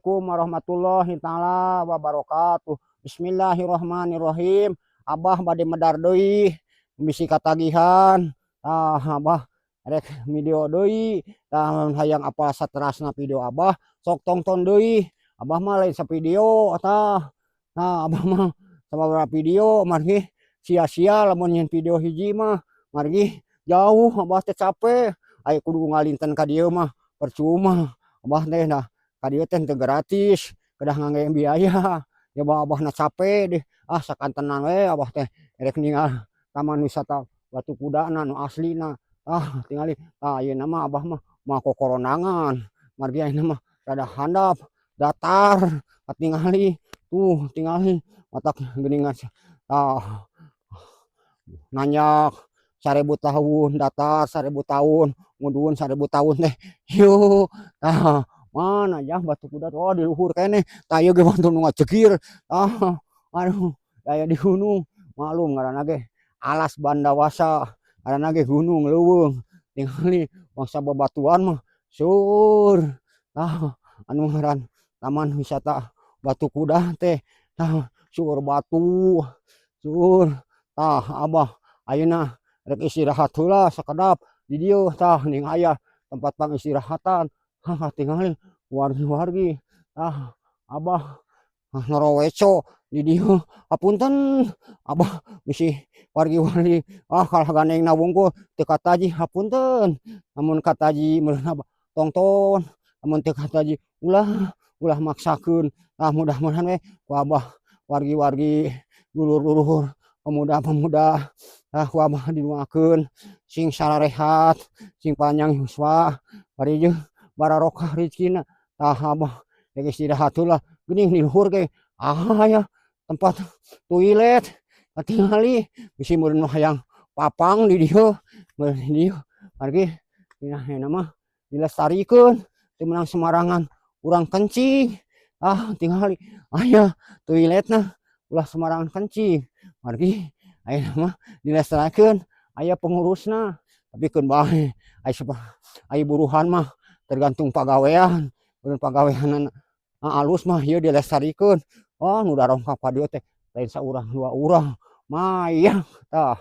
Assalamualaikum warahmatullahi taala wabarakatuh. Bismillahirrahmanirrahim. Abah bade medar deui bisi katagihan. Tah, Abah rek video deui. Tah, hayang apal saterasna video Abah, sok tongton deui. Abah mah lain savideo tah. Nah, Abah mah sababaraha video, margi sia-sia lamun nyieun video hiji mah, margi jauh Abah teh capek. Aya kudu ngalinten ka dieu mah percuma. Abah teh nah ka dieu teh teu gratis, kedah ngangge biaya. Ya Abahna capek deh. Ah, sakantenan we Abah teh rek ningal Taman Wisata Batu Kuda na nu aslina. Ah, tingali. Tah, ayeuna mah Abah mah moal kokoronangan. Margi ayeuna mah rada handap, datar, katingali. Tuh, tingali matak geuningan. Tah, nanjak 1000 tahun, datar 1000 tahun, mudun 1000 tahun teh. Yeuh, tah mana ya Batu Kuda? Oh, di luhur keneh. Tah, ieu ge wantun nu ngajegir. Ah, aduh, aya di gunung. Maklum ngaranna ge alas bandawasa, ngaranna ge gunung leuweung. Tingali bangsa babatuan mah seueur. Tah, anu ngaran Taman Wisata Batu Kuda teh. Tah, seueur batu, seueur. Tah, Abah ayeuna rek istirahat heula sakedap di dieu. Tah, ning aya tempat pangistirahatan. Hah, tingali wargi-wargi. Tah, Abah noroweco di dieu. Hapunten Abah bisi wargi-wargi, ah, kalah gandengna wungkul teu kataji, hapunten. Lamun kataji meureun Abah tongton, lamun teu kataji ulah, ulah maksakeun. Tah, mudah-mudahan we ku Abah wargi-wargi, dulur-dulur, pemuda-pemuda, tah ku Abah didoakeun sing sararehat, sing panjang yuswa, bari jeung bararokah rezekina. Tah, Abah rek istirahat heula geuning di luhur ge aya tempat toilet, katingali bisi meureun hayang papang di dieu, meureun di dieu. Margi dina mah dilestarikeun, teu meunang sembarangan urang kencing. Ah, tingali aya toiletna, ulah sembarangan kencing. Margi ayeuna mah dilestarikeun, aya pengurusna, tapi keun bae ai buruhan mah tergantung pagawean. Mun pagaweanana alus mah ieu dilestarikeun. Wah, nu darongkap ka dieu teh lain saurang dua urang, mayak tah.